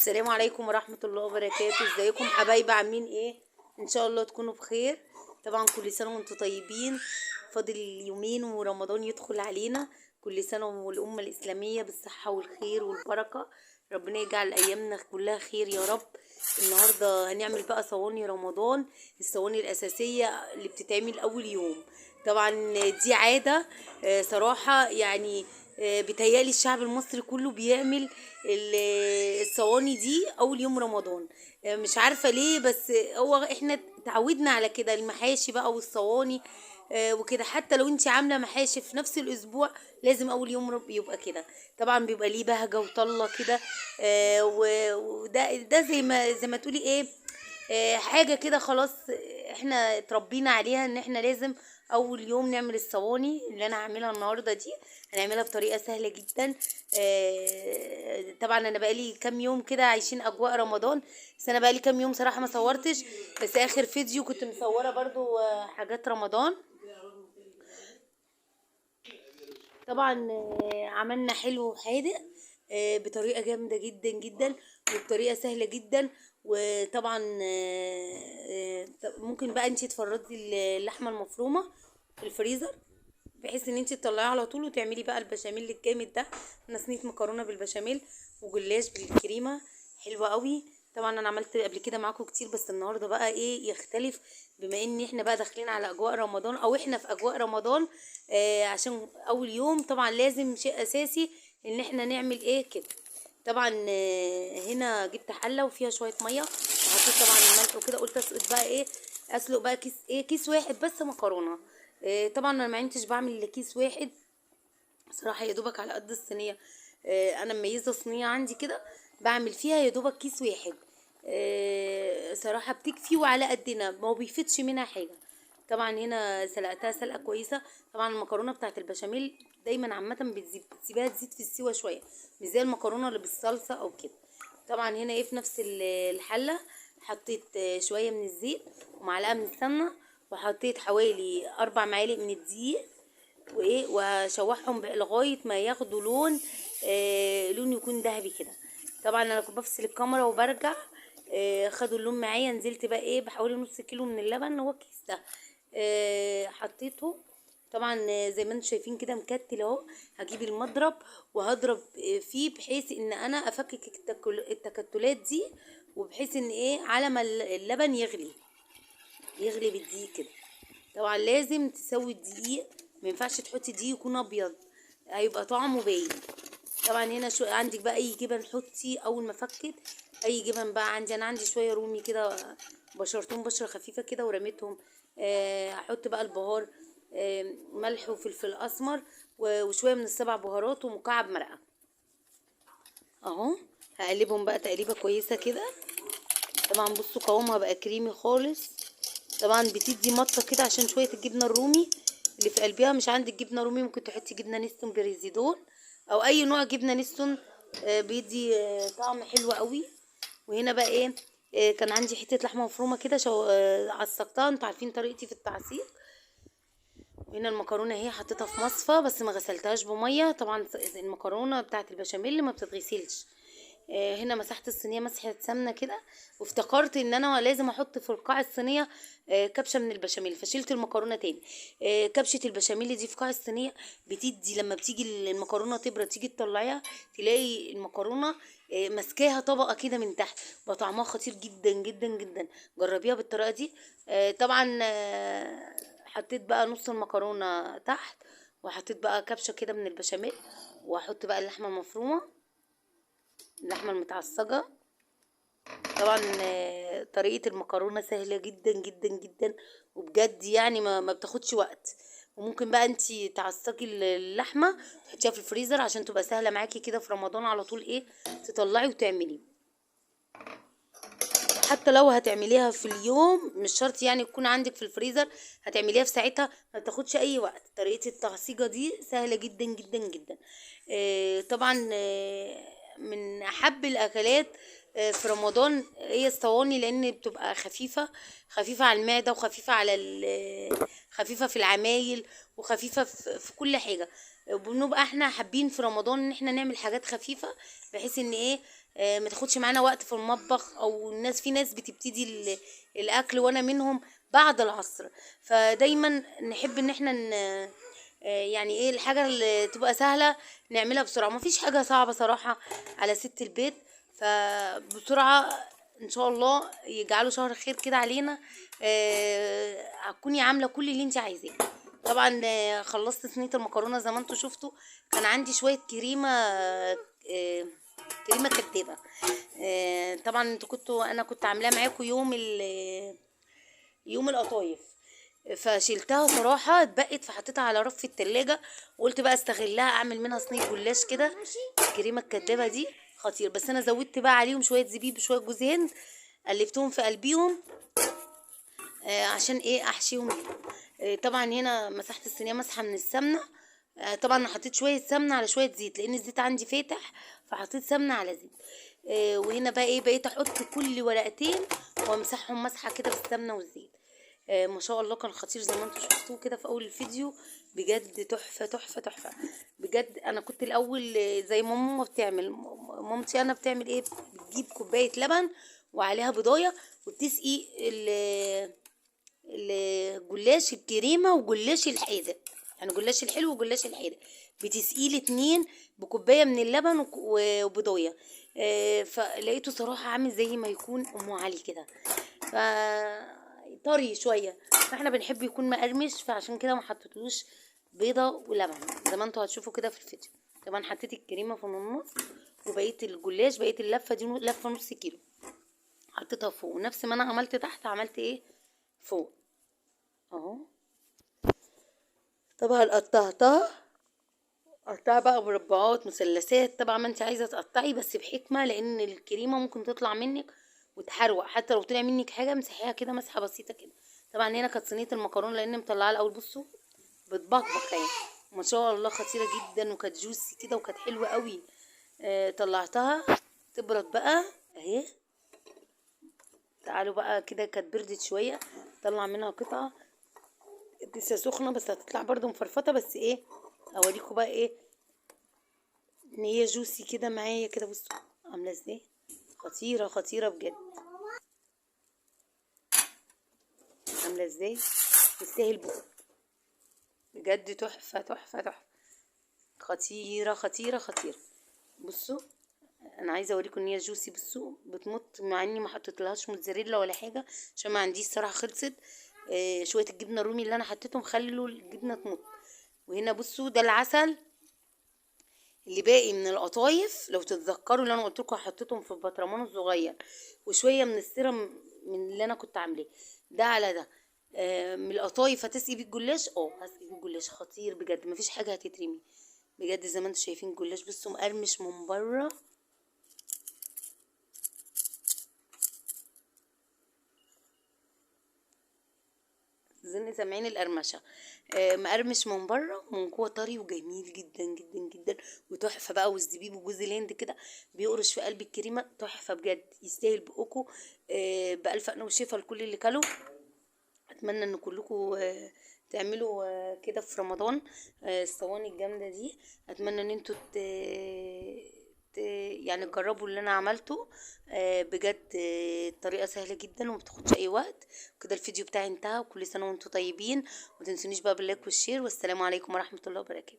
السلام عليكم ورحمة الله وبركاته. ازيكم حبايبي؟ عاملين ايه؟ ان شاء الله تكونوا بخير. طبعا كل سنة وانتم طيبين. فاضل يومين ورمضان يدخل علينا. كل سنة والأمة الإسلامية بالصحة والخير والبركة. ربنا يجعل أيامنا كلها خير يا رب. النهاردة هنعمل بقى صواني رمضان، الصواني الأساسية اللي بتتعمل أول يوم. طبعا دي عادة، صراحة يعني، بيتهيألي الشعب المصري كله بيعمل الصواني دي أول يوم رمضان. مش عارفة ليه، بس هو احنا تعودنا على كده، المحاشي بقى والصواني، وكده. حتى لو انت عاملة محاشي في نفس الأسبوع لازم أول يوم يبقى كده. طبعا بيبقى ليه بهجة وطلة كده، وده زي ما تقولي ايه، حاجة كده خلاص احنا اتربينا عليها ان احنا لازم اول يوم نعمل الصواني اللي انا هعملها النهارده دي. هنعملها بطريقة سهلة جدا. طبعا انا بقالي كام يوم كده عايشين اجواء رمضان، بس انا بقالي كام يوم صراحة ما صورتش، بس اخر فيديو كنت مصوره برضو حاجات رمضان. طبعا عملنا حلو وحادق، بطريقة جامدة جدا جدا وبطريقة سهلة جدا. وطبعا ممكن بقى انتي تفردي اللحمة المفرومه في الفريزر بحيث ان انتي تطلعيها على طول وتعملي بقى البشاميل الجامد ده. انا صينية مكرونه بالبشاميل وجلاش بالكريمه حلوة قوي. طبعا انا عملت قبل كده معاكم كتير، بس النهارده بقى ايه يختلف، بما ان احنا بقى داخلين على اجواء رمضان او احنا في اجواء رمضان، عشان اول يوم طبعا لازم شيء اساسي ان احنا نعمل ايه كده. طبعا هنا جبت حله وفيها شوية مية وحطيت طبعا الملح وكده، قلت اسقط بقى ايه، اسلق بقى كيس ايه، كيس واحد بس مكرونه. طبعا انا ما عنديش بعمل كيس واحد صراحة، يا دوبك على قد الصينية. انا مميزة صينية عندي كده بعمل فيها يا دوبك كيس واحد، صراحة بتكفي وعلى قدنا، ما بيفتش منها حاجة. طبعا هنا سلقتها سلقه كويسة. طبعا المكرونه بتاعت البشاميل دايما عامة بتسيبها تزيد في السوا شوية، مش زي المكرونه اللي بالصلصه او كده. طبعا هنا ايه في نفس الحلة حطيت شوية من الزيت ومعلقة من السمنة، وحطيت حوالي 4 معالق من الدقيق وايه، وهشوحهم لغاية ما ياخدوا لون يكون ذهبي كده. طبعا انا كنت بفصل الكاميرا وبرجع، خدوا اللون معايا. نزلت بقى ايه بحوالي نص كيلو من اللبن، هو الكيس ده، حطيته. طبعا زي ما انتم شايفين كده مكتل اهو. هجيب المضرب وهضرب فيه بحيث ان انا افكك التكتلات دي، وبحيث ان ايه على ما اللبن يغلي بالدقيق كده. طبعا لازم تسوي الدقيق، ما ينفعش تحطي دقيق يكون ابيض، هيبقى طعمه باين. طبعا هنا شو عندك بقى اي جبن حطي، اول ما فكت اي جبن بقى عندي، انا عندي شوية رومي كده بشرتهم بشره خفيفة كده ورميتهم. هحط بقى البهار، ملح وفلفل اسمر وشوية من السبع بهارات ومكعب مرقه اهو. هقلبهم بقى تقليبه كويسة كده. طبعا بصوا قوامها بقى كريمي خالص. طبعا بتدي مطه كده عشان شوية الجبنة الرومي اللي في قلبها. مش عندك جبنه رومي ممكن تحطي جبنه نستون بريزيدون او اي نوع جبنه نستون، بيدي طعم حلو قوي. وهنا بقى ايه، كان عندي حتة لحمه مفرومه كده عصقتها، انتوا عارفين طريقتي في التعصيق. هنا المكرونه اهي حطيتها في مصفى بس ما غسلتهاش بميه، طبعا المكرونه بتاعت البشاميل ما بتتغسلش. هنا مسحت الصينية مسحه سمنه كده، وافتكرت ان انا لازم احط في القاع الصينية، كبشة من البشاميل، فشلت المكرونه تاني. كبشة البشاميل دي في قاع الصينية بتدي لما بتيجي المكرونه تبرد تيجي تطلعيها تلاقي المكرونه، ماسكاها طبقه كده من تحت، بقى طعمها خطير جدا جدا جدا. جربيها بالطريقة دي. طبعا، حطيت بقى نص المكرونه تحت، وحطيت بقى كبشة كده من البشاميل، واحط بقى اللحمة المفرومه، اللحمة المتعصجه. طبعا، طريقه المكرونه سهلة جدا جدا جدا، وبجد ما بتاخدش وقت. وممكن بقى انتي تعصجي اللحمة تحطيها في الفريزر عشان تبقى سهلة معاكي كده في رمضان على طول، ايه تطلعي وتعملي. حتى لو هتعمليها في اليوم مش شرط يكون عندك في الفريزر، هتعمليها في ساعتها، ما بتاخدش اي وقت. طريقه التعصيجه دي سهلة جدا جدا جدا. طبعا، من احب الاكلات، في رمضان هي الصواني، لان بتبقى خفيفة، خفيفة على المعدة، وخفيفة على خفيفة في العمايل، وخفيفة في كل حاجة. بنبقى احنا حابين في رمضان ان احنا نعمل حاجات خفيفة، بحيث ان ايه ما تاخدش معانا وقت في المطبخ. او الناس، في ناس بتبتدي الاكل وانا منهم بعد العصر، فدايما نحب ان احنا يعني ايه الحاجة اللي تبقى سهلة نعملها بسرعة. ما فيش حاجة صعبة صراحة على ست البيت، فبسرعه ان شاء الله يجعله شهر خير كده علينا. هتكوني عامله كل اللي انت عايزاه. طبعا خلصت صينية المكرونه زي ما انتم شفتوا. كان عندي شوية كريمة، كريمة كدابه. طبعا انتوا كنتوا، انا كنت عاملاه معاكم يوم القطايف، فشيلتها صراحة اتبقت، فحطيتها على رف التلاجة وقلت بقى استغلها اعمل منها صينية جلاش كده. الكريمة الكدابه دي خطير، بس انا زودت بقى عليهم شوية زبيب وشوية جوز هند، قلبتهم في قلبيهم عشان ايه احشيهم بيهم. طبعا هنا مسحت الصينية مسحه من السمنة. طبعا انا حطيت شوية سمنه على شوية زيت لان الزيت عندي فاتح، فحطيت سمنه على زيت. وهنا بقى ايه، بقيت احط كل ورقتين وامسحهم مسحه كده بالسمنه والزيت. ما شاء الله كان خطير زي ما انتم شفتوه كده في اول الفيديو، بجد تحفة تحفة تحفة بجد. انا كنت الاول زي ما ماما بتعمل، مامتي انا بتعمل ايه، بتجيب كوباية لبن وعليها بضايه وبتسقي الجلاش الكريمة وجلاش الحادق، يعني جلاش الحلو وجلاش الحادق، بتسقيه الاتنين بكوبايه من اللبن وبضايه. فلقيته صراحة عامل زي ما يكون ام علي كده، ف طري شوية، فاحنا بنحب يكون مقرمش، فعشان كده ما حطيتلوش بيضة ولبن زي ما انتوا هتشوفوا كده في الفيديو. طبعا حطيت الكريمة في النص، وبقيت الجلاش، بقيت اللفة دي لفه نص كيلو حطيتها فوق، ونفس ما انا عملت تحت عملت ايه فوق اهو. طبعا قطعتها قطعها بقى مربعات مثلثات، طبعا ما انت عايزه تقطعي بس بحكمه، لان الكريمة ممكن تطلع منك وتحروق، حتى لو طلع منك حاجة امسحيها كده مسحه بسيطة كده. طبعا هنا كانت صينية المكرونه لان مطلعاها الاول، بصوا بتبقبق اهي ما شاء الله، خطيرة جدا، وكانت جوسي كده وكانت حلوة قوي. طلعتها تبرد بقى اهي، تعالوا بقى كده، كانت بردت شوية، طلع منها قطعه لسه سخنة بس هتطلع برده مفرفطه، بس ايه اوريكم بقى ايه ان هي جوسي كده معايا كده. بصوا عامله ازاي، خطيرة خطيرة بجد، عامله ازاي، تستاهل بقى بجد، تحفة تحفة تحفة، خطيرة خطيرة خطيرة. بصوا انا عايزه اوريكم ان هي جوسي، بصوا بتمط، مع اني ما حطيتلهاش موتزاريلا ولا حاجة عشان ما عنديش صراحة، خلصت. شوية الجبنة الرومي اللي انا حطيتهم خلوا الجبنة تمط. وهنا بصوا ده العسل اللي باقي من القطايف لو تتذكروا اللي انا قلت لكم حطيتهم في البطرمان الصغير، وشوية من السيرم من اللي انا كنت عاملاه ده على ده. من القطايف هتسقي بيه الجلاش، هسقي بيه الجلاش، خطير بجد، مفيش حاجة هتترمي بجد. زي ما انتم شايفين الجلاش بصوا مقرمش من بره، زن سامعين القرمشه، مقرمش من بره ومن جوه طري وجميل جدا جدا جدا وتحفه بقى. والزبيب وجوز الهند كده بيقرش في قلب الكريمة، تحفة بجد، يستاهل بقكم. بألف هنا وشفا لكل اللي كلوا. اتمنى ان كلكم تعملوا كده في رمضان الصواني الجامدة دي. اتمنى ان انتوا يعني تجربوا اللي انا عملته، بجد الطريقة سهلة جدا وما بتاخدش اي وقت كده. الفيديو بتاعي انتهى، وكل سنة وانتم طيبين، وما تنسونيش بقى بال like وال share، والسلام عليكم ورحمة الله وبركاته.